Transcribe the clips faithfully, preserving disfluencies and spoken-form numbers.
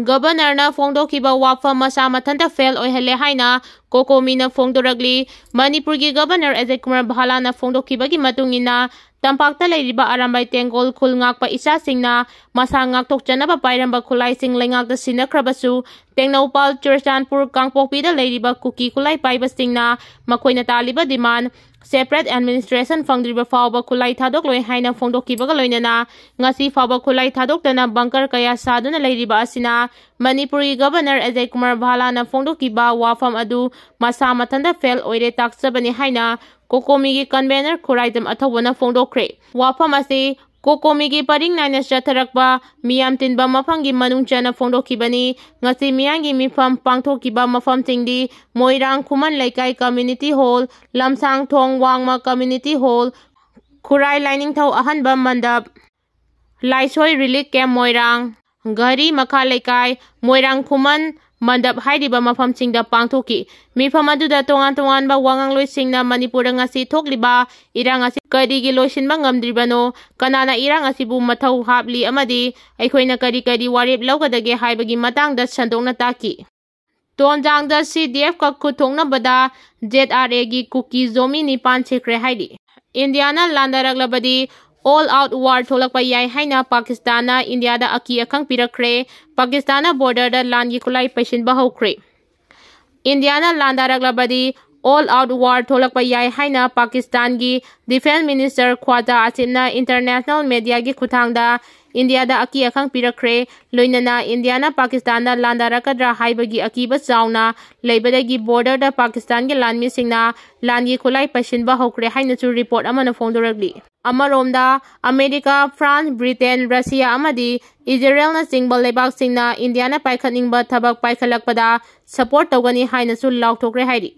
ꯒꯕꯔꯅꯔꯅ ꯐꯣꯡꯗꯣꯛꯈꯤꯕ ꯋꯥꯐꯝ ꯃꯁꯥ ꯃꯊꯟꯇ ꯐꯦꯜ ꯑꯣꯏꯍꯜꯂꯦ ꯍꯥꯏꯅ ꯀꯣꯀꯣꯃꯤꯅ ꯐꯣꯡꯗꯣꯔꯛꯂꯤ꯫ ꯃꯅꯤꯄꯨꯔꯒꯤ ꯒꯕꯔꯅꯔ ꯑꯖꯌ ꯀꯨꯃꯥꯔ ꯚꯥꯂꯥꯅ ꯐꯣꯡꯗꯣꯛꯈꯤꯕꯒꯤ ꯃꯇꯨꯡ ꯏꯟꯅ, ꯇꯝꯄꯥꯛꯇ ꯂꯩꯔꯤꯕ ꯑꯔꯥꯝꯕꯥꯏ ꯇꯦꯡꯒꯣꯜ ꯈꯨꯜ ꯉꯥꯛꯄ ꯏꯆꯥꯁꯤꯡꯅ ꯃꯁꯥ ꯉꯥꯛꯊꯣꯛꯆꯅꯕ ꯄꯥꯏꯔꯝꯕ ꯈꯨꯠꯂꯥꯏꯁꯤꯡ ꯂꯩꯉꯥꯛꯇ ꯁꯤꯟꯅꯈ꯭ꯔꯕꯁꯨ, ꯇꯦꯡꯅꯧꯄꯥꯜ, ꯆꯨꯔꯆꯥꯟꯄꯨꯔ, ꯀꯥꯡꯄꯣꯛꯄꯤꯗ ꯂꯩꯔꯤꯕ ꯀꯨꯀꯤ ꯈꯨꯠꯂꯥꯏ ꯄꯥꯏꯕꯁꯤꯡꯅ ꯃꯈꯣꯏꯅ ꯇꯥꯜꯂꯤꯕ demand separate administration ꯐꯪꯗ꯭ꯔꯤꯕ ꯐꯥꯎꯕ ꯈꯨꯠꯂꯥꯏ ꯊꯥꯗꯣꯛꯂꯣꯏ ꯍꯥꯏꯅ ꯐꯣꯡꯗꯣꯛꯈꯤꯕꯒ ꯂꯣꯏꯅꯅ, ꯉꯁꯤ ꯐꯥꯎꯕ ꯈꯨꯠꯂꯥꯏ ꯊꯥꯗꯣꯛꯇꯅ bunker ꯀꯌꯥ ꯁꯥꯗꯨꯅ ꯂꯩꯔꯤꯕ ꯑꯁꯤꯅ ꯃꯅꯤꯄꯨꯔꯒꯤ ꯒꯕꯔꯅꯔ ꯑꯖꯌ ꯀꯨꯃꯥꯔ ꯚꯥꯂꯥꯅ ꯐꯣꯡꯗꯣꯛꯈꯤꯕ ꯋꯥꯐꯝ ꯑꯗꯨ ꯃꯁꯥ ꯃꯊꯟꯇ ꯐꯦꯜ ꯑꯣꯏꯔꯦ ꯇꯥꯛꯆꯕꯅꯤ ꯍꯥꯏꯅ ꯀꯣꯀꯣꯃꯤꯒꯤ convener ꯈꯨꯔꯥꯏꯗꯝ ꯑꯊꯧꯕꯅ ꯐꯣꯡꯗꯣꯛꯈ꯭ꯔꯦ꯫ ꯋꯥꯐꯝ ꯑꯁꯤ ꯀꯣꯀꯣꯃꯤꯒꯤ ꯄꯔꯤꯡ ꯅꯥꯏꯅ ꯆꯠꯊꯔꯛꯄ ꯃꯤꯌꯥꯝ ꯇꯤꯟꯕ ꯃꯐꯝꯒꯤ ꯃꯅꯨꯡ ꯆꯟꯅ ꯐꯣꯡꯗꯣꯛꯈꯤꯕꯅꯤ꯫ ꯉꯁꯤ ꯃꯤꯌꯥꯝꯒꯤ ꯃꯤꯐꯝ ꯄꯥꯡꯊꯣꯛꯈꯤꯕ ꯃꯐꯝꯁꯤꯡꯗꯤ ꯃꯣꯏꯔꯥꯡ ꯈꯨꯃꯟ ꯂꯩꯀꯥꯏ community hall, ꯂꯝꯁꯥꯡ ꯊꯣꯡ ꯋꯥꯡꯃ community hall, ꯈꯨꯔꯥꯏ ꯂꯥꯏꯅꯤꯡꯊꯧ ꯑꯍꯟꯕ ꯃꯟꯗꯞ, ꯂꯥꯏꯁꯣꯏ relief camp ꯃꯣꯏꯔꯥꯡ, ꯘꯔꯤ ꯃꯈꯥ ꯂꯩꯀꯥꯏ, ꯃꯣꯏꯔꯥꯡ ꯈꯨꯃꯟ ꯃꯟꯗꯞ ꯍꯥꯏꯔꯤꯕ ꯃꯐꯝꯁꯤꯡꯗ ꯄꯥꯡꯊꯣꯛꯈꯤ꯫ ꯃꯤꯐꯝ ꯑꯗꯨꯗ ꯇꯣꯉꯥꯟ ꯇꯣꯉꯥꯟꯕ ꯋꯥꯉꯥꯡꯂꯣꯏꯁꯤꯡꯅ ꯃꯅꯤꯄꯨꯔꯗ ꯉꯁꯤ ꯊꯣꯛꯂꯤꯕ ꯏꯔꯥꯡ ꯑꯁꯤ ꯀꯔꯤꯒꯤ ꯂꯣꯏꯁꯤꯟꯕ ꯉꯝꯗ꯭ꯔꯤꯕꯅꯣ, ꯀꯅꯥꯅ ꯏꯔꯥꯡ ꯑꯁꯤꯕꯨ ꯃꯊꯧ ꯍꯥꯞꯂꯤ ꯑꯃꯗꯤ ꯑꯩꯈꯣꯏꯅ ꯀꯔꯤ ꯀꯔꯤ ꯋꯥꯔꯦꯞ ꯂꯧꯒꯗꯒꯦ ꯍꯥꯏꯕꯒꯤ ꯃꯇꯥꯡꯗ ꯁꯟꯗꯣꯛꯅ ꯇꯥꯛꯈꯤ꯫ ꯇꯣꯟꯖꯥꯡꯗ CDF ꯀ ꯈꯨꯠ ꯊꯣꯛꯅꯕꯗ ZRA ꯒꯤ ꯀꯨꯀꯤ ꯖꯣꯃꯤ ꯅꯤꯄꯥꯟ ꯁꯤꯈ꯭ꯔꯦ ꯍꯥꯏꯔꯤ꯫ ꯏꯟꯗꯤꯌꯥꯅ ꯂꯥꯟꯗꯥꯔꯛꯂꯕꯗꯤ all out war ꯊꯣꯛꯂꯛꯄ ꯌꯥꯏ ꯍꯥꯏꯅ ꯄꯥꯀꯤꯁꯇꯥꯟꯅ ꯏꯟꯗꯤꯌꯥꯗ ꯑꯀꯤ ꯑꯈꯪ ꯄꯤꯔꯛꯈ꯭ꯔꯦ꯫ ꯄꯥꯀꯤꯁꯇꯥꯟꯅ border ꯗ ꯂꯥꯟꯒꯤ ꯈꯨꯠꯂꯥꯏ ꯄꯩꯁꯤꯟꯕ ꯍꯧꯈ꯭ꯔꯦ꯫ ꯏꯟꯗꯤꯌꯥꯅ ꯂꯥꯟꯗꯥꯔꯛꯂꯕꯗꯤ all out war ꯊꯣꯛꯂꯛꯄ ꯌꯥꯏ ꯍꯥꯏꯅ ꯄꯥꯀꯤꯁꯇꯥꯟꯒꯤ Defence Minister ꯈ꯭ꯋꯥꯖꯥ ꯑꯁꯤꯐꯅ international media ꯒꯤ ꯈꯨꯠꯊꯥꯡꯗ ꯏꯟꯗꯤꯌꯥꯗ ꯑꯀꯤ ꯑꯈꯪ ꯄꯤꯔꯛꯈ꯭ꯔꯦ꯫ ꯂꯣꯏꯅꯅ ꯏꯟꯗꯤꯌꯥꯅ ꯄꯥꯀꯤꯁꯇꯥꯟꯗ ꯂꯥꯟꯗꯥꯔꯛꯀꯗ꯭ꯔꯥ ꯍꯥꯏꯕꯒꯤ ꯑꯀꯤꯕ ꯆꯥꯎꯅ ꯂꯩꯕꯗꯒꯤ border ꯗ ꯄꯥꯀꯤꯁꯇꯥꯟꯒꯤ ꯂꯥꯟꯃꯤꯁꯤꯡꯅ ꯂꯥꯟꯒꯤ ꯈꯨꯠꯂꯥꯏ ꯄꯩꯁꯤꯟꯕ ꯍꯧꯈ꯭ꯔꯦ ꯍꯥꯏꯅꯁꯨ report ꯑꯃꯅ ꯐꯣꯡꯗꯣꯔꯛꯂꯤ꯫ ꯑꯃꯔꯣꯝꯗ, ꯑꯃꯦꯔꯤꯀꯥ, ꯐ꯭ꯔꯥꯟꯁ, ꯕ꯭ꯔꯤꯇꯦꯟ, ꯔꯁꯤꯌꯥ ꯑꯃꯗꯤ ꯏꯖꯔꯦꯜꯅꯆꯤꯡꯕ ꯂꯩꯕꯥꯛꯁꯤꯡꯅ ꯏꯟꯗꯤꯌꯥꯅ ꯄꯥꯏꯈꯠꯅꯤꯡꯕ ꯊꯕꯛ ꯄꯥꯏꯈꯠꯂꯛꯄꯗ support ꯇꯧꯒꯅꯤ ꯍꯥꯏꯅꯁꯨ ꯂꯥꯎꯊꯣꯛꯈ꯭ꯔꯦ ꯍꯥꯏꯔꯤ꯫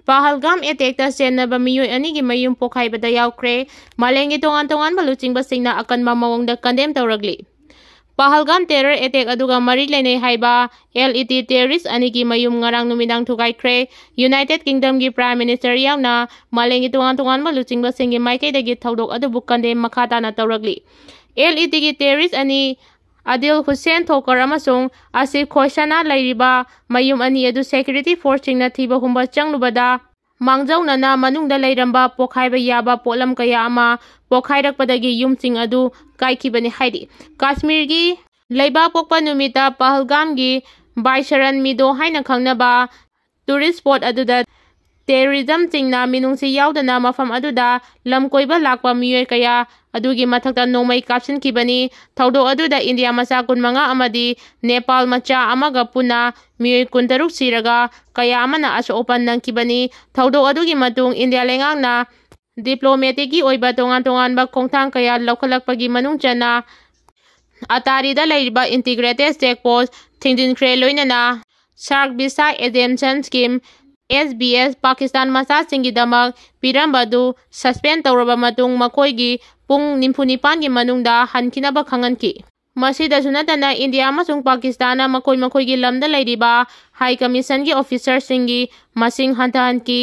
ꯄꯍꯜꯒꯥꯝ attack ꯇ ꯆꯦꯟꯅꯕ ꯃꯤꯑꯣꯏ ꯑꯅꯤꯒꯤ ꯃꯌꯨꯝ ꯄꯣꯛꯈꯥꯏꯕꯗ ꯌꯥꯎꯈ꯭ꯔꯦ꯫ ꯃꯥꯂꯦꯝꯒꯤ ꯇꯣꯉꯥꯟ ꯇꯣꯉꯥꯟꯕ ꯂꯨꯆꯤꯡꯕꯁꯤꯡꯅ ꯑꯀꯟꯕ ꯃꯑꯣꯡꯗ condemn ꯇꯧꯔꯛꯂꯤ꯫ ꯄꯍꯜꯒꯥꯝ terror attack ꯑꯗꯨꯒ ꯃꯔꯤ ꯂꯩꯅꯩ ꯍꯥꯏꯕ LET terrorist ꯑꯅꯤꯒꯤ ꯃꯌꯨꯝ ꯉꯔꯥꯡ ꯅꯨꯃꯤꯗꯥꯡ ꯊꯨꯒꯥꯏꯈ꯭ꯔꯦ꯫ United Kingdom ꯒꯤ Prime Minister ꯌꯥꯎꯅ ꯃꯥꯂꯦꯝꯒꯤ ꯇꯣꯉꯥꯟ ꯇꯣꯉꯥꯟꯕ ꯂꯨꯆꯤꯡꯕꯁꯤꯡꯒꯤ ꯃꯥꯏꯀꯩꯗꯒꯤ ꯊꯧꯗꯣꯛ ꯑꯗꯨꯕꯨ condemn ꯃꯈꯥ ꯇꯥꯅ ꯇꯧꯔꯛꯂꯤ꯫ LET ꯒꯤ terrorist ꯑꯅꯤ ꯑꯗꯤꯜ ꯍꯨꯁꯦꯟ ꯊꯣꯀꯔ ꯑꯃꯁꯨꯡ ꯑꯁꯤꯐ ꯈꯣꯏꯁꯥꯅꯥ ꯂꯩꯔꯤꯕ ꯃꯌꯨꯝ ꯑꯅꯤ ꯑꯗꯨ ꯁꯦꯀ꯭ꯌꯨꯔꯤꯇꯤ ꯐꯣꯔꯁꯁꯤꯡꯅ ꯊꯤꯕ ꯍꯨꯝꯕ ꯆꯪꯂꯨꯕꯗ ꯃꯥꯡꯖꯧꯅꯅ ꯃꯅꯨꯡꯗ ꯂꯩꯔꯝꯕ ꯄꯣꯈꯥꯏꯕ ꯌꯥꯕ ꯄꯣꯠꯂꯝ ꯀꯌꯥ ꯑꯃ ꯄꯣꯈꯥꯏꯔꯛꯄꯗꯒꯤ ꯌꯨꯝꯁꯤꯡ ꯑꯗꯨ ꯀꯥꯏꯈꯤꯕꯅꯤ ꯍꯥꯏꯔꯤ꯫ ꯀꯥꯁꯃꯤꯔꯒꯤ ꯂꯩꯕꯥꯛ ꯄꯣꯛꯄ ꯅꯨꯃꯤꯠꯇ ꯄꯍꯜꯒꯥꯝꯒꯤ ꯕꯥꯏꯁꯔꯟ ꯃꯤꯗꯣ ꯍꯥꯏꯅ ꯈꯪꯅꯕ ꯇꯨꯔꯤꯁ ꯁ꯭ꯄꯣꯠ ꯑꯗꯨꯗ ꯇꯦꯔꯣꯔꯤꯖꯝꯁꯤꯡꯅ ꯃꯤꯅꯨꯡꯁꯤ ꯌꯥꯎꯗꯅ ꯃꯐꯝ ꯑꯗꯨꯗ ꯂꯝ ꯀꯣꯏꯕ ꯂꯥꯛꯄ ꯃꯤꯑꯣꯏ ꯀꯌꯥ ꯑꯗꯨꯒꯤ ꯃꯊꯛꯇ ꯅꯣꯡꯃꯩ ꯀꯥꯞꯁꯤꯟꯈꯤꯕꯅꯤ꯫ ꯊꯧꯗꯣꯛ ꯑꯗꯨꯗ ꯏꯟꯗꯤꯌꯥ ꯃꯆꯥ ꯀꯨꯟꯃꯉꯥ ꯑꯃꯗꯤ ꯅꯦꯄꯥꯜ ꯃꯆꯥ ꯑꯃꯒ ꯄꯨꯟꯅ ꯃꯤꯑꯣꯏ ꯀꯨꯟꯇꯔꯨꯛ ꯁꯤꯔꯒ ꯀꯌꯥ ꯑꯃꯅ ꯑꯁꯣꯛ ꯑꯄꯟ ꯅꯪꯈꯤꯕꯅꯤ꯫ ꯊꯧꯗꯣꯛ ꯑꯗꯨꯒꯤ ꯃꯇꯨꯡ ꯏꯟꯗꯤꯌꯥ ꯂꯩꯉꯥꯛꯅ ꯗꯤꯄ꯭ꯂꯣꯃꯦꯇꯤꯛꯀꯤ ꯑꯣꯏꯕ ꯇꯣꯉꯥꯟ ꯇꯣꯉꯥꯟꯕ ꯈꯣꯡꯊꯥꯡ ꯀꯌꯥ ꯂꯧꯈꯠꯂꯛꯄꯒꯤ ꯃꯅꯨꯡ ꯆꯟꯅ ꯑꯇꯥꯔꯤꯗ ꯂꯩꯔꯤꯕ ꯏꯟꯇꯤꯒ꯭ꯔꯦꯇꯦꯗ ꯆꯦꯛ ꯄꯣꯁ ꯊꯤꯡꯖꯤꯟꯈ꯭ꯔꯦ, ꯂꯣꯏꯅꯅ ꯁꯥꯔꯛ ꯚꯤꯁꯥ ꯑꯦꯖꯦꯝꯁꯟ ꯁ꯭ꯀꯤꯝ, ꯑꯦꯁ ꯕꯤ ꯑꯦꯁ, ꯄꯥꯀꯤꯁꯇꯥꯟ ꯃꯆꯥꯁꯤꯡꯒꯤꯗꯃꯛ ꯄꯤꯔꯝꯕꯗꯨ ꯁꯁꯄꯦꯟ ꯇꯧꯔꯕ ꯃꯇꯨꯡ ꯃꯈꯣꯏꯒꯤ ꯄꯨꯡ ꯅꯤꯐꯨ ꯅꯤꯄꯥꯟꯒꯤ ꯃꯅꯨꯡꯗ ꯍꯟꯈꯤꯅꯕ ꯈꯪꯍꯟꯈꯤ꯫ ꯃꯁꯤꯗꯁꯨ ꯅꯠꯇꯅ ꯏꯟꯗꯤꯌꯥ ꯑꯃꯁꯨꯡ ꯄꯥꯀꯤꯁꯇꯥꯟꯅ ꯃꯈꯣꯏ ꯃꯈꯣꯏꯒꯤ ꯂꯝꯗ ꯂꯩꯔꯤꯕ ꯍꯥꯏ ꯀꯃꯤꯁꯟꯒꯤ ꯑꯣꯐꯤꯁꯔꯁꯤꯡꯒꯤ ꯃꯁꯤꯡ ꯍꯟꯊꯍꯟꯈꯤ꯫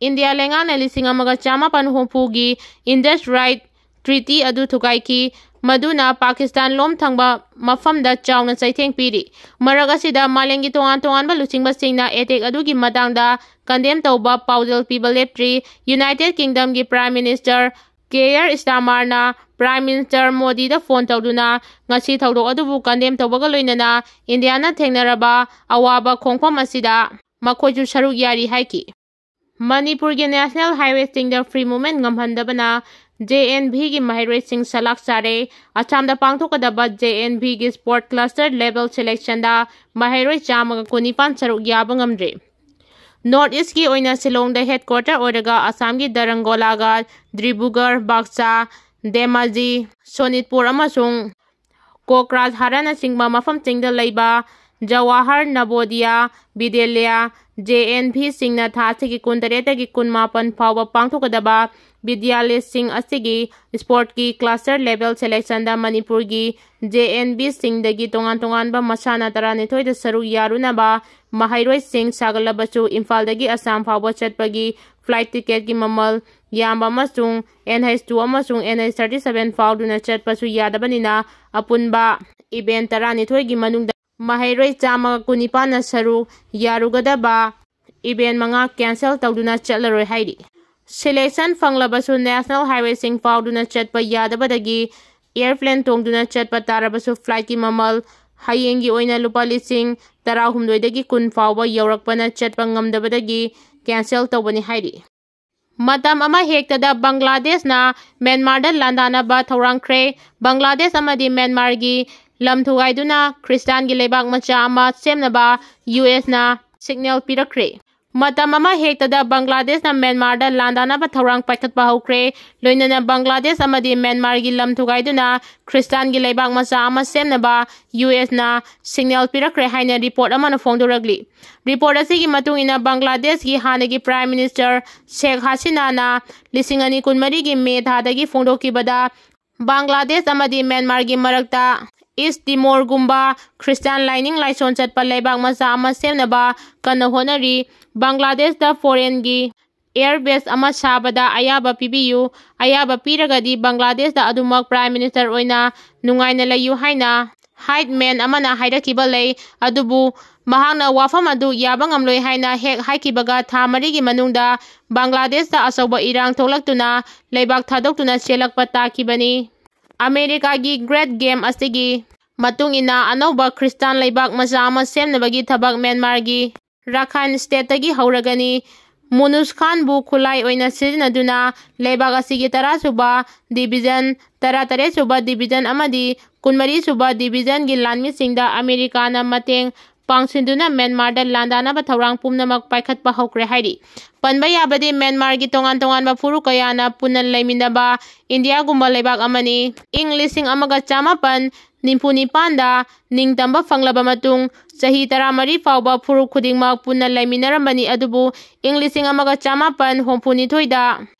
ꯏꯟꯗꯤꯌꯥ ꯂꯩꯉꯥꯛꯅ ꯂꯤꯁꯤꯡ ꯑꯃꯒ ꯆꯥꯃꯥꯄꯟ ꯍꯨꯝꯐꯨꯒꯤ ꯏꯟꯗꯁ ꯔꯥꯏꯠ ꯇ꯭ꯔꯤꯇꯤ ꯑꯗꯨ ꯊꯨꯒꯥꯏꯈꯤ, ꯃꯗꯨꯅ ꯄꯥꯀꯤꯁꯇꯥꯟ ꯂꯣꯝ ꯊꯪꯕ ꯃꯐꯝꯗ ꯆꯥꯎꯅ ꯆꯩꯊꯦꯡ ꯄꯤꯔꯤ꯫ ꯃꯔꯛ ꯑꯁꯤꯗ ꯃꯥꯂꯦꯝꯒꯤ ꯇꯣꯉꯥꯟ ꯇꯣꯉꯥꯟꯕ ꯂꯨꯆꯤꯡꯕꯁꯤꯡꯅ ꯑꯦꯇꯦꯛ ꯑꯗꯨꯒꯤ ꯃꯇꯥꯡꯗ ꯀꯟꯗꯦꯝ ꯇꯧꯕ ꯄꯥꯎꯖꯦꯜ ꯄꯤꯕ ꯂꯦꯞꯇ꯭ꯔꯤ꯫ ꯌꯨꯅꯥꯏꯇꯦꯗ ꯀꯤꯡꯗꯝꯒꯤ ꯄ꯭ꯔꯥꯏꯝ ꯃꯤꯅꯤꯁꯇꯔ ꯀꯦꯌꯔ ꯁ꯭ꯇꯥꯃꯥꯔꯅ ꯄ꯭ꯔꯥꯏꯝ ꯃꯤꯅꯤꯁꯇꯔ ꯃꯣꯗꯤꯗ ꯐꯣꯟ ꯇꯧꯗꯨꯅ ꯉꯁꯤ ꯊꯧꯗꯣꯛ ꯑꯗꯨꯕꯨ ꯀꯟꯗꯦꯝ ꯇꯧꯕꯒ ꯂꯣꯏꯅꯅ ꯏꯟꯗꯤꯌꯥꯅ ꯊꯦꯡꯅꯔꯕ ꯑꯋꯥꯕ ꯈꯣꯡꯐꯝ ꯑꯁꯤꯗ ꯃꯈꯣꯏꯁꯨ ꯁꯔꯨꯛ ꯌꯥꯔꯤ ꯍꯥꯏꯈꯤ꯫ ꯃꯅꯤꯄꯨꯔꯒꯤ ꯅꯦꯁꯅꯦꯜ ꯍꯥꯏꯋꯦꯁꯤꯡꯗ ꯐ꯭ꯔꯤ ꯃꯨꯚꯃꯦꯟ ꯉꯝꯍꯟꯗꯕꯅ ꯖꯦ ꯑꯦꯟ ꯚꯤꯒꯤ ꯃꯍꯩꯔꯣꯏꯁꯤꯡ ꯁꯂꯥꯛ ꯆꯥꯔꯦ꯫ ꯑꯁꯥꯝꯗ ꯄꯥꯡꯊꯣꯛꯀꯗꯕ ꯖꯦ ꯑꯦꯟ ꯚꯤꯒꯤ ꯁ꯭ꯄꯣꯔꯠ ꯀ꯭ꯂꯁꯇꯔ ꯂꯦꯚꯦꯜ ꯁꯦꯂꯦꯛꯁꯟꯗ ꯃꯍꯩꯔꯣꯏ ꯆꯥꯝꯃꯒ ꯀꯨꯟꯅꯤꯄꯥꯟ ꯁꯔꯨꯛ ꯌꯥꯕ ꯉꯝꯗ꯭ꯔꯦ꯫ ꯅꯣꯔꯠ ꯏꯁꯀꯤ ꯑꯣꯏꯅ ꯁꯤꯂꯣꯡꯗ ꯍꯦꯗꯀ꯭ꯋꯥꯇꯔ ꯑꯣꯏꯔꯒ ꯑꯁꯥꯝꯒꯤ ꯗꯔꯪꯒꯣꯂꯥꯒ ꯗ꯭ꯔꯤꯕꯨꯒꯔ, ꯕꯥꯛꯁꯥ, ꯙꯦꯃꯥꯖꯤ, ꯁꯣꯅꯤꯠꯄꯨꯔ ꯑꯃꯁꯨꯡ ꯀꯣꯀ꯭ꯔꯥꯖꯍꯥꯔꯥꯅꯆꯤꯡꯕ ꯃꯐꯝꯁꯤꯡꯗ ꯂꯩꯕ ꯖꯋꯥꯍꯔ ꯅꯕꯣꯗꯤꯌꯥ ꯕꯤꯗ꯭ꯌꯥꯂꯌꯥ, ꯖꯦ ꯑꯦꯟ ꯚꯤꯁꯤꯡꯅ ꯊꯥ ꯑꯁꯤꯒꯤ ꯀꯨꯟꯇꯔꯦꯠꯇꯒꯤ ꯀꯨꯟꯃꯥꯄꯟ ꯐꯥꯎꯕ ꯄꯥꯡꯊꯣꯛꯀꯗꯕ ꯕꯤꯗ꯭ꯌꯥꯂꯌꯁꯤꯡ ꯑꯁꯤꯒꯤ ꯁ꯭ꯄꯣꯔꯠꯀꯤ ꯀ꯭ꯂꯁꯇꯔ ꯂꯦꯚꯦꯜ ꯁꯦꯂꯦꯛꯁꯟꯗ ꯃꯅꯤꯄꯨꯔꯒꯤ ꯖꯦ ꯑꯦꯟ ꯚꯤꯁꯤꯡꯗꯒꯤ ꯇꯣꯉꯥꯟ ꯇꯣꯉꯥꯟꯕ ꯃꯁꯥꯟꯅ ꯇꯔꯥꯅꯤꯊꯣꯏꯗ ꯁꯔꯨꯛ ꯌꯥꯔꯨꯅꯕ ꯃꯍꯩꯔꯣꯏꯁꯤꯡ ꯁꯥꯒꯠꯂꯕꯁꯨ ꯏꯝꯐꯥꯜꯗꯒꯤ ꯑꯁꯥꯝ ꯐꯥꯎꯕ ꯆꯠꯄꯒꯤ ꯐ꯭ꯂꯥꯏꯠ ꯇꯤꯀꯦꯠꯀꯤ ꯃꯃꯜ ꯌꯥꯝꯕ ꯑꯃꯁꯨꯡ ꯑꯦꯟ ꯑꯩꯆ ꯇꯨ ꯑꯃꯁꯨꯡ ꯑꯦꯟ ꯑꯩꯆ ꯊꯥꯔꯇꯤ ꯁꯚꯦꯟ ꯐꯥꯎꯗꯨꯅ ꯆꯠꯄꯁꯨ ꯌꯥꯗꯕꯅꯤꯅ ꯑꯄꯨꯟꯕ ꯏꯚꯦꯟ ꯇꯔꯥꯅꯤꯊꯣꯏꯒꯤ ꯃꯅꯨꯡꯗ ꯃꯍꯩꯔꯣꯏ ꯆꯥꯝꯃꯒ ꯀꯨꯟꯅꯤꯄꯥꯟꯅ ꯁꯔꯨꯛ ꯌꯥꯔꯨꯒꯗꯕ ꯏꯚꯦꯟ ꯃꯉꯥ ꯀꯦꯟꯁꯦꯜ ꯇꯧꯗꯨꯅ ꯆꯠꯂꯔꯣꯏ ꯍꯥꯏꯔꯤ꯫ ꯁꯦꯂꯦꯛꯁꯟ ꯐꯪꯂꯕꯁꯨ ꯅꯦꯁꯅꯦꯜ ꯍꯥꯏꯋꯦꯁꯤꯡ ꯐꯥꯎꯗꯨꯅ ꯆꯠꯄ ꯌꯥꯗꯕꯗꯒꯤ ꯑꯦꯌꯔꯄ꯭ꯂꯦꯟ ꯇꯣꯡꯗꯨꯅ ꯆꯠꯄ ꯇꯥꯔꯕꯁꯨ ꯐ꯭ꯂꯥꯏꯠꯀꯤ ꯃꯃꯜ ꯍꯌꯦꯡꯒꯤ ꯑꯣꯏꯅ ꯂꯨꯄꯥ ꯂꯤꯁꯤꯡ ꯇꯔꯥꯍꯨꯝꯗꯣꯏꯗꯒꯤ ꯀꯨꯟ ꯐꯥꯎꯕ ꯌꯧꯔꯛꯄꯅ ꯆꯠꯄ ꯉꯝꯗꯕꯗꯒꯤ ꯀꯦꯟꯁꯦꯜ ꯇꯧꯕꯅꯤ ꯍꯥꯏꯔꯤ꯫ ꯃꯇꯝ ꯑꯃ ꯍꯦꯛꯇꯗ ꯕꯪꯒ꯭ꯂꯥꯗꯦꯁꯅ ꯃ꯭ꯌꯥꯟꯃꯥꯔꯗ ꯂꯥꯟꯗꯥꯅꯕ ꯊꯧꯔꯥꯡꯈ꯭ꯔꯦ꯫ ꯕꯪꯒ꯭ꯂꯥꯗꯦꯁ ꯑꯃꯗꯤ ꯃ꯭ꯌꯥꯟꯃꯥꯔꯒꯤ ꯂꯝ ꯊꯨꯒꯥꯏꯗꯨꯅ ꯈ꯭ꯔꯤꯁꯇꯥꯟꯒꯤ ꯂꯩꯕꯥꯛ ꯃꯆꯥ ꯑꯃ ꯁꯦꯝꯅꯕ ꯌꯨ ꯑꯦꯁꯅ ꯁꯤꯒꯅꯦꯜ ꯄꯤꯔꯛꯈ꯭ꯔꯦ꯫ ꯃꯇꯝ ꯑꯃ ꯍꯦꯛꯇꯗ ꯕꯪꯒ꯭ꯂꯥꯗꯦꯁꯅ ꯃ꯭ꯌꯥꯟꯃꯥꯔꯗ ꯂꯥꯟꯗꯥꯅꯕ ꯊꯧꯔꯥꯡ ꯄꯥꯏꯈꯠꯄ ꯍꯧꯈ꯭ꯔꯦ꯫ ꯂꯣꯏꯅꯅ ꯕꯪꯒ꯭ꯂꯥꯗꯦꯁ ꯑꯃꯗꯤ ꯃ꯭ꯌꯥꯟꯃꯥꯔꯒꯤ ꯂꯝ ꯊꯨꯒꯥꯏꯗꯨꯅ ꯈ꯭ꯔꯤꯁꯇꯥꯟꯒꯤ ꯂꯩꯕꯥꯛ ꯃꯆꯥ ꯑꯃ ꯁꯦꯝꯅꯕ ꯌꯨ ꯑꯦꯁꯅ ꯁꯤꯒꯅꯦꯜ ꯄꯤꯔꯛꯈ꯭ꯔꯦ ꯍꯥꯏꯅ ꯔꯤꯄꯣꯔꯠ ꯑꯃꯅ ꯐꯣꯡꯗꯣꯔꯛꯂꯤ꯫ ꯔꯤꯄꯣꯔꯠ ꯑꯁꯤꯒꯤ ꯃꯇꯨꯡ ꯏꯟꯅ ꯕꯪꯒ꯭ꯂꯥꯗꯦꯁꯀꯤ ꯍꯥꯟꯅꯒꯤ ꯄ꯭ꯔꯥꯏꯝ ꯃꯤꯅꯤꯁꯇꯔ ꯁꯦꯈ ꯍꯁꯤꯅꯥꯅ ꯂꯤꯁꯤꯡ ꯑꯅꯤ ꯀꯨꯟꯃꯔꯤꯒꯤ ꯃꯦ ꯊꯥꯗꯒꯤ ꯐꯣꯡꯗꯣꯛꯈꯤꯕꯗ ꯕꯪꯒ꯭ꯂꯥꯗꯦꯁ ꯑꯃꯗꯤ ꯃ꯭ꯌꯥꯟꯃꯥꯔꯒꯤ ꯃꯔꯛꯇ ꯏꯁ ꯇꯤꯃꯣꯔꯒꯨꯝꯕ ꯈ꯭ꯔꯤꯁꯇꯥꯟ ꯂꯥꯏꯅꯤꯡ ꯂꯥꯏꯁꯣꯟ ꯆꯠꯄ ꯂꯩꯕꯥꯛ ꯃꯆꯥ ꯑꯃ ꯁꯦꯝꯅꯕ ꯀꯟꯅ ꯍꯣꯠꯅꯔꯤ꯫ ꯕꯪꯒ꯭ꯂꯥꯗꯦꯁꯇ ꯐꯣꯔꯦꯟꯒꯤ ꯑꯦꯌꯔ ꯕꯦꯁ ꯑꯃ ꯁꯥꯕꯗ ꯑꯌꯥꯕ ꯄꯤꯕꯤꯌꯨ꯫ ꯑꯌꯥꯕ ꯄꯤꯔꯒꯗꯤ ꯕꯪꯒ꯭ꯂꯥꯗꯦꯁꯇ ꯑꯗꯨꯃꯛ ꯄ꯭ꯔꯥꯏꯝ ꯃꯤꯅꯤꯁꯇꯔ ꯑꯣꯏꯅ ꯅꯨꯡꯉꯥꯏꯅ ꯂꯩꯌꯨ ꯍꯥꯏꯅ ꯍꯥꯏꯠ ꯃꯦꯟ ꯑꯃꯅ ꯍꯥꯏꯔꯛꯈꯤꯕ ꯂꯩ꯫ ꯑꯗꯨꯕꯨ ꯃꯍꯥꯛꯅ ꯋꯥꯐꯝ ꯑꯗꯨ ꯌꯥꯕ ꯉꯝꯂꯣꯏ ꯍꯥꯏꯅ ꯍꯦꯛ ꯍꯥꯏꯈꯤꯕꯒ ꯊꯥ ꯃꯔꯤꯒꯤ ꯃꯅꯨꯡꯗ ꯕꯪꯒ꯭ꯂꯥꯗꯦꯁꯇ ꯑꯆꯧꯕ ꯏꯔꯥꯡ ꯊꯣꯛꯂꯛꯇꯨꯅ ꯂꯩꯕꯥꯛ ꯊꯥꯗꯣꯛꯇꯨꯅ ꯆꯦꯜꯂꯛꯄ ꯇꯥꯈꯤꯕꯅꯤ꯫ ꯑꯃꯦꯔꯤꯀꯥꯒꯤ ꯒ꯭ꯔꯦꯠ ꯒꯦꯝ ꯑꯁꯤꯒꯤ ꯃꯇꯨꯡ ꯏꯟꯅ ꯑꯅꯧꯕ ꯈ꯭ꯔꯤꯁꯇꯥꯟ ꯂꯩꯕꯥꯛ ꯃꯆꯥ ꯑꯃ ꯁꯦꯝꯅꯕꯒꯤ ꯊꯕꯛ ꯃ꯭ꯌꯥꯟꯃꯥꯔꯒꯤ ꯔꯥꯈꯥꯏꯟ ꯁ꯭ꯇꯦꯠꯇꯒꯤ ꯍꯧꯔꯒꯅꯤ꯫ ꯃꯨꯅꯨꯁ ꯈꯥꯟꯕꯨ ꯈꯨꯠꯂꯥꯏ ꯑꯣꯏꯅ ꯁꯤꯖꯤꯟꯅꯗꯨꯅ ꯂꯩꯕꯥꯛ ꯑꯁꯤꯒꯤ ꯇꯔꯥꯁꯨꯕ ꯗꯤꯕꯤꯖꯟ, ꯇꯔꯥꯇꯔꯦꯠꯁꯨꯕ ꯗꯤꯕꯤꯖꯟ ꯑꯃꯗꯤ ꯀꯨꯟꯃꯔꯤꯁꯨꯕ ꯗꯤꯕꯤꯖꯟꯒꯤ ꯂꯥꯟꯃꯤꯁꯤꯡꯗ ꯑꯃꯦꯔꯤꯀꯥꯅ ꯃꯇꯦꯡ ꯄꯥꯡꯁꯤꯟꯗꯨꯅ ꯃ꯭ꯌꯥꯟꯃꯥꯔꯗ ꯂꯥꯟꯗꯥꯅꯕ ꯊꯧꯔꯥꯡ ꯄꯨꯝꯅꯃꯛ ꯄꯥꯏꯈꯠꯄ ꯍꯧꯈ꯭ꯔꯦ ꯍꯥꯏꯔꯤ꯫ ꯄꯟꯕ ꯌꯥꯕꯗꯤ ꯃ꯭ꯌꯥꯟꯃꯥꯔꯒꯤ ꯇꯣꯉꯥꯟ ꯇꯣꯉꯥꯟꯕ ꯐꯨꯔꯨꯞ ꯀꯌꯥꯅ ꯄꯨꯟꯅ ꯂꯩꯃꯤꯟꯅꯕ ꯏꯟꯗꯤꯌꯥꯒꯨꯝꯕ ꯂꯩꯕꯥꯛ ꯑꯃꯅꯤ꯫ ꯏꯪ ꯂꯤꯁꯤꯡ ꯑꯃꯒ ꯆꯥꯃꯥꯄꯟ ꯅꯤꯐꯨ ꯅꯤꯄꯥꯟꯗ ꯅꯤꯡꯇꯝꯕ ꯐꯪꯂꯕ ꯃꯇꯨꯡ ꯆꯍꯤ ꯇꯔꯥꯃꯔꯤ ꯐꯥꯎꯕ ꯐꯨꯔꯨꯞ ꯈꯨꯗꯤꯡꯃꯛ ꯄꯨꯟꯅ ꯂꯩꯃꯤꯟꯅꯔꯝꯕꯅꯤ꯫ ꯑꯗꯨꯕꯨ ꯏꯪ ꯂꯤꯁꯤꯡ ꯑꯃꯒ ꯆꯥꯃꯥꯄꯟ ꯍꯨꯝꯐꯨ ꯅꯤꯊꯣꯏꯗ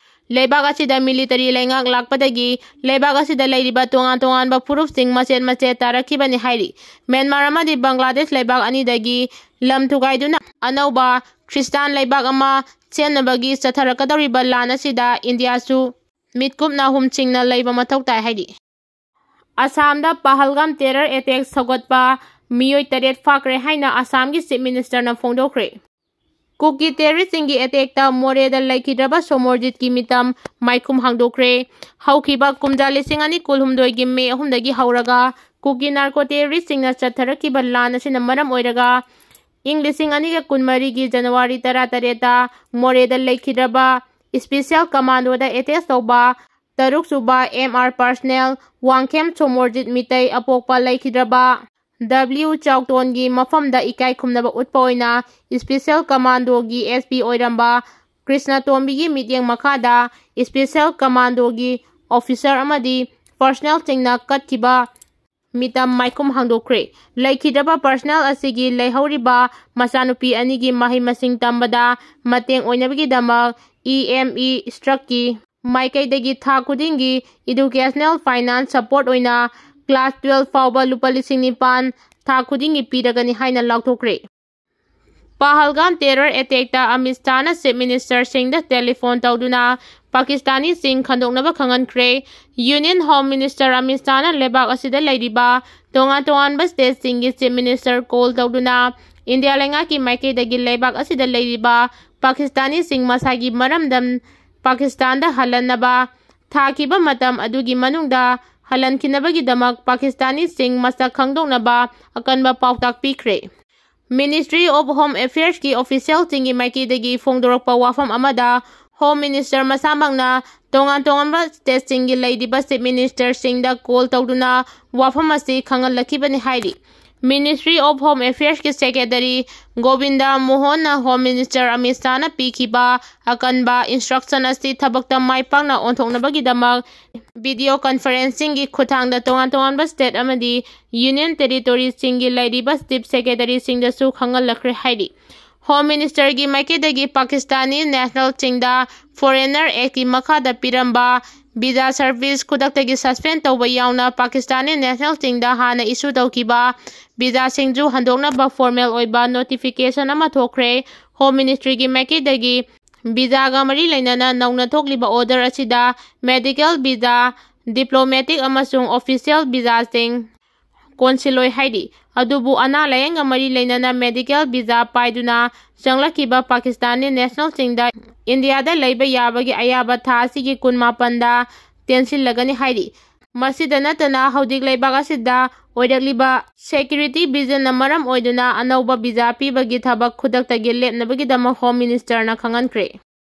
ꯂꯩꯕꯥꯛ ꯑꯁꯤꯗ ꯃꯤꯂꯤꯇꯔꯤ ꯂꯩꯉꯥꯛ ꯂꯥꯛꯄꯗꯒꯤ ꯂꯩꯕꯥꯛ ꯑꯁꯤꯗ ꯂꯩꯔꯤꯕ ꯇꯣꯉꯥꯟ ꯇꯣꯉꯥꯟꯕ ꯐꯨꯔꯨꯞꯁꯤꯡ ꯃꯆꯦꯠ ꯃꯆꯦꯠ ꯇꯥꯔꯛꯈꯤꯕꯅꯤ ꯍꯥꯏꯔꯤ꯫ ꯃ꯭ꯌꯥꯟꯃꯥꯔ ꯑꯃꯗꯤ ꯕꯪꯒ꯭ꯂꯥꯗꯦꯁ ꯂꯩꯕꯥꯛ ꯑꯅꯤꯗꯒꯤ ꯂꯝ ꯊꯨꯒꯥꯏꯗꯨꯅ ꯑꯅꯧꯕ ꯈ꯭ꯔꯤꯁꯇꯥꯟ ꯂꯩꯕꯥꯛ ꯑꯃ ꯁꯦꯝꯅꯕꯒꯤ ꯆꯠꯊꯔꯛꯀꯗꯧꯔꯤꯕ ꯂꯥꯟ ꯑꯁꯤꯗ ꯏꯟꯗꯤꯌꯥꯁꯨ ꯃꯤꯠꯀꯨꯞꯅ ꯍꯨꯝꯁꯤꯡꯅ ꯂꯩꯕ ꯃꯊꯧ ꯇꯥꯏ ꯍꯥꯏꯔꯤ꯫ ꯑꯁꯥꯝꯗ ꯄꯍꯜꯒꯥꯝ terror attack ꯁꯧꯒꯠꯄ, ꯃꯤꯑꯣꯏ ꯇꯔꯦꯠ ꯐꯥꯈ꯭ꯔꯦ ꯍꯥꯏꯅ ꯑꯁꯥꯝꯒꯤ Chief Ministerꯅ ꯐꯣꯡꯗꯣꯛꯈ꯭ꯔꯦ꯫ ꯀꯨꯀꯤ terroristꯁꯤꯡꯒꯤ attackꯇ ꯃꯣꯔꯦꯗ ꯂꯩꯈꯤꯗ꯭ꯔꯕ ꯁꯣꯃꯣꯔꯖꯤꯠꯀꯤ ꯃꯤꯇꯝ ꯃꯥꯏꯈꯨꯝ ꯍꯥꯡꯗꯣꯛꯈ꯭ꯔꯦ꯫ ꯍꯧꯈꯤꯕ ꯀꯨꯝꯖꯥ ꯂꯤꯁꯤꯡ ꯑꯅꯤ ꯀꯨꯟꯍꯨꯝꯗꯣꯏꯒꯤ May ꯑꯍꯨꯝꯗꯒꯤ ꯍꯧꯔꯒ ꯀꯨꯀꯤ narco terroristꯁꯤꯡꯅ ꯆꯠꯊꯔꯛꯈꯤꯕ ꯂꯥꯟ ꯑꯁꯤꯅ ꯃꯔꯝ ꯑꯣꯏꯔꯒ ꯏꯪ ꯂꯤꯁꯤꯡ ꯑꯅꯤꯒ ꯀꯨꯟꯃꯔꯤꯒꯤ January ꯇꯔꯥꯇꯔꯦꯠꯇ ꯃꯣꯔꯦꯗ ꯂꯩꯈꯤꯗ꯭ꯔꯕ Special Commandoꯗ attack ꯇꯧꯕ ꯇꯔꯨꯛ ꯁꯨꯕ M R personnel Wangkhem Somorjit Meitei ꯑꯄꯣꯛꯄ ꯂꯩꯈꯤꯗ꯭ꯔꯕ W ꯆꯥꯎꯇꯣꯟꯒꯤ ꯃꯐꯝꯗ ꯏꯀꯥꯏ ꯈꯨꯝꯅꯕ ꯎꯠꯄ ꯑꯣꯏꯅ Special Commandoꯒꯤ S P ꯑꯣꯏꯔꯝꯕ ꯀ꯭ꯔꯤꯁꯅ ꯇꯣꯝꯕꯤꯒꯤ ꯃꯤꯠꯌꯦꯡ ꯃꯈꯥꯗ Special Commandoꯒꯤ officer ꯑꯃꯗꯤ personnelꯁꯤꯡꯅ ꯀꯠꯈꯤꯕ ꯃꯤꯇꯝ ꯃꯥꯏꯈꯨꯝ ꯍꯥꯡꯗꯣꯛꯈ꯭ꯔꯦ꯫ ꯂꯩꯈꯤꯗ꯭ꯔꯕ personnel ꯑꯁꯤꯒꯤ ꯂꯩꯍꯧꯔꯤꯕ ꯃꯆꯥꯅꯨꯄꯤ ꯑꯅꯤꯒꯤ ꯃꯍꯩ ꯃꯁꯤꯡ ꯇꯝꯕꯗ ꯃꯇꯦꯡ ꯑꯣꯏꯅꯕꯒꯤꯗꯃꯛ E M E Structꯀꯤ ꯃꯥꯏꯀꯩꯗꯒꯤ ꯊꯥ ꯈꯨꯗꯤꯡꯒꯤ educational finance support ꯑꯣꯏꯅ class twelve ꯐꯥꯎꯕ ꯂꯨꯄꯥ ꯂꯤꯁꯤꯡ ꯅꯤꯄꯥꯟ ꯊꯥ ꯈꯨꯗꯤꯡꯒꯤ ꯄꯤꯔꯒꯅꯤ ꯍꯥꯏꯅ ꯂꯥꯎꯊꯣꯛꯈ꯭ꯔꯦ꯫ ꯄꯍꯜꯒꯥꯝ terror attackꯇ ꯑꯃꯤꯠ ꯁꯥꯍꯅ Chief Ministerꯁꯤꯡꯗ telephone ꯇꯧꯗꯨꯅ ꯄꯥꯀꯤꯁꯇꯥꯅꯤꯁꯤꯡ ꯈꯟꯗꯣꯛꯅꯕ ꯈꯪꯍꯟꯈ꯭ꯔꯦ꯫ Union Home Minister ꯑꯃꯤꯠ ꯁꯥꯍꯅ ꯂꯩꯕꯥꯛ ꯑꯁꯤꯗ ꯂꯩꯔꯤꯕ ꯇꯣꯉꯥꯟ ꯇꯣꯉꯥꯟꯕ stateꯁꯤꯡꯒꯤ Chief Minister call ꯇꯧꯗꯨꯅ ꯏꯟꯗꯤꯌꯥ ꯂꯩꯉꯥꯛꯀꯤ ꯃꯥꯏꯀꯩꯗꯒꯤ ꯂꯩꯕꯥꯛ ꯑꯁꯤꯗ ꯂꯩꯔꯤꯕ ꯄꯥꯀꯤꯁꯇꯥꯅꯤꯁꯤꯡ ꯃꯁꯥꯒꯤ ꯃꯔꯝꯗꯝ ꯄꯥꯀꯤꯁꯇꯥꯟꯗ ꯍꯜꯍꯟꯅꯕ ꯊꯥꯈꯤꯕ ꯃꯇꯝ ꯑꯗꯨꯒꯤ ꯃꯅꯨꯡꯗ ꯍꯜꯍꯟꯈꯤꯅꯕꯒꯤꯗꯃꯛ ꯄꯥꯀꯤꯁꯇꯥꯅꯤꯁꯤꯡ ꯃꯁꯛ ꯈꯪꯗꯣꯛꯅꯕ ꯑꯀꯟꯕ ꯄꯥꯎꯇꯥꯛ ꯄꯤꯈ꯭ꯔꯦ꯫ Ministry of Home Affairsꯀꯤ officialꯁꯤꯡꯒꯤ ꯃꯥꯏꯀꯩꯗꯒꯤ ꯐꯣꯡꯗꯣꯔꯛꯄ ꯋꯥꯐꯝ ꯑꯃꯗ Home Minister ꯃꯁꯥꯃꯛꯅ ꯇꯣꯉꯥꯟ ꯇꯣꯉꯥꯟꯕ stateꯁꯤꯡꯒꯤ ꯂꯩꯔꯤꯕ Chief Ministerꯁꯤꯡꯗ call ꯇꯧꯗꯨꯅ ꯋꯥꯐꯝ ꯑꯁꯤ ꯈꯪꯍꯜꯂꯛꯈꯤꯕꯅꯤ ꯍꯥꯏꯔꯤ꯫ Ministry of Home Affairsꯀꯤ Secretary Govinda ꯃꯣꯍꯟꯅ Home Minister Amit ꯁꯥꯍꯅ ꯄꯤꯈꯤꯕ ꯑꯀꯟꯕ instruction ꯑꯁꯤ ꯊꯕꯛꯇ ꯃꯥꯏ ꯄꯥꯛꯅ ꯑꯣꯟꯊꯣꯛꯅꯕꯒꯤꯗꯃꯛ video conferencingꯒꯤ ꯈꯨꯠꯊꯥꯡꯗ ꯇꯣꯉꯥꯟ ꯇꯣꯉꯥꯟꯕ state ꯑꯃꯗꯤ Union Territoryꯁꯤꯡꯒꯤ ꯂꯩꯔꯤꯕ Chief Secretaryꯁꯤꯡꯗꯁꯨ ꯈꯪꯍꯜꯂꯛꯈ꯭ꯔꯦ ꯍꯥꯏꯔꯤ꯫ Home Ministerꯒꯤ ꯃꯥꯏꯀꯩꯗꯒꯤ ꯄꯥꯀꯤꯁꯇꯥꯅꯤ nationalꯁꯤꯡꯗ Foreigner Actꯀꯤ ꯃꯈꯥꯗ ꯄꯤꯔꯝꯕ visa service ꯈꯨꯗꯛꯇꯒꯤ suspend ꯇꯧꯕ ꯌꯥꯎꯅ ꯄꯥꯀꯤꯁꯇꯥꯅꯤ nationalꯁꯤꯡꯗ ꯍꯥꯟꯅ issue ꯇꯧꯈꯤꯕ visaꯁꯤꯡꯁꯨ ꯍꯟꯗꯣꯛꯅꯕ formal ꯑꯣꯏꯕ notification ꯑꯃ ꯊꯣꯛꯈ꯭ꯔꯦ꯫ Home Ministryꯒꯤ ꯃꯥꯏꯀꯩꯗꯒꯤ visaꯒ ꯃꯔꯤ ꯂꯩꯅꯅ ꯅꯧꯅ ꯊꯣꯛꯂꯤꯕ order ꯑꯁꯤꯗ medical visa, ꯗꯤꯄ꯭ꯂꯣꯃꯦꯇꯤꯛ ꯑꯃꯁꯨꯡ ꯑꯣꯐꯤꯁꯤꯌꯦꯜ ꯚꯤꯖꯥꯁꯤꯡ ꯀꯣꯟꯁꯤꯜꯂꯣꯏ ꯍꯥꯏꯔꯤ꯫ ꯑꯗꯨꯕꯨ ꯑꯅꯥ ꯂꯥꯌꯦꯡꯒ ꯃꯔꯤ ꯂꯩꯅꯅ ꯃꯦꯗꯤꯀꯦꯜ ꯚꯤꯖꯥ ꯄꯥꯏꯗꯨꯅ ꯆꯪꯂꯛꯈꯤꯕ ꯄꯥꯀꯤꯁꯇꯥꯟꯒꯤ ꯅꯦꯁꯅꯦꯜꯁꯤꯡꯗ ꯏꯟꯗꯤꯌꯥꯗ ꯂꯩꯕ ꯌꯥꯕꯒꯤ ꯑꯌꯥꯕ ꯊꯥ ꯑꯁꯤꯒꯤ ꯀꯨꯟꯃꯥꯄꯟꯗ ꯇꯦꯟꯁꯤꯜꯂꯒꯅꯤ ꯍꯥꯏꯔꯤ꯫ ꯃꯁꯤꯗ ꯅꯠꯇꯅ ꯍꯧꯖꯤꯛ ꯂꯩꯕꯥꯛ ꯑꯁꯤꯗ ꯑꯣꯏꯔꯛꯂꯤꯕ ꯁꯦꯀ꯭ꯌꯨꯔꯤꯇꯤ ꯚꯤꯖꯟꯅ ꯃꯔꯝ ꯑꯣꯏꯗꯨꯅ ꯑꯅꯧꯕ ꯚꯤꯖꯥ ꯄꯤꯕꯒꯤ ꯊꯕꯛ ꯈꯨꯗꯛꯇꯒꯤ ꯂꯦꯞꯅꯕꯒꯤꯗꯃꯛ ꯍꯣꯝ ꯃꯤꯅꯤꯁꯇꯔꯅ ꯈꯪꯍꯟꯈ꯭ꯔꯦ꯫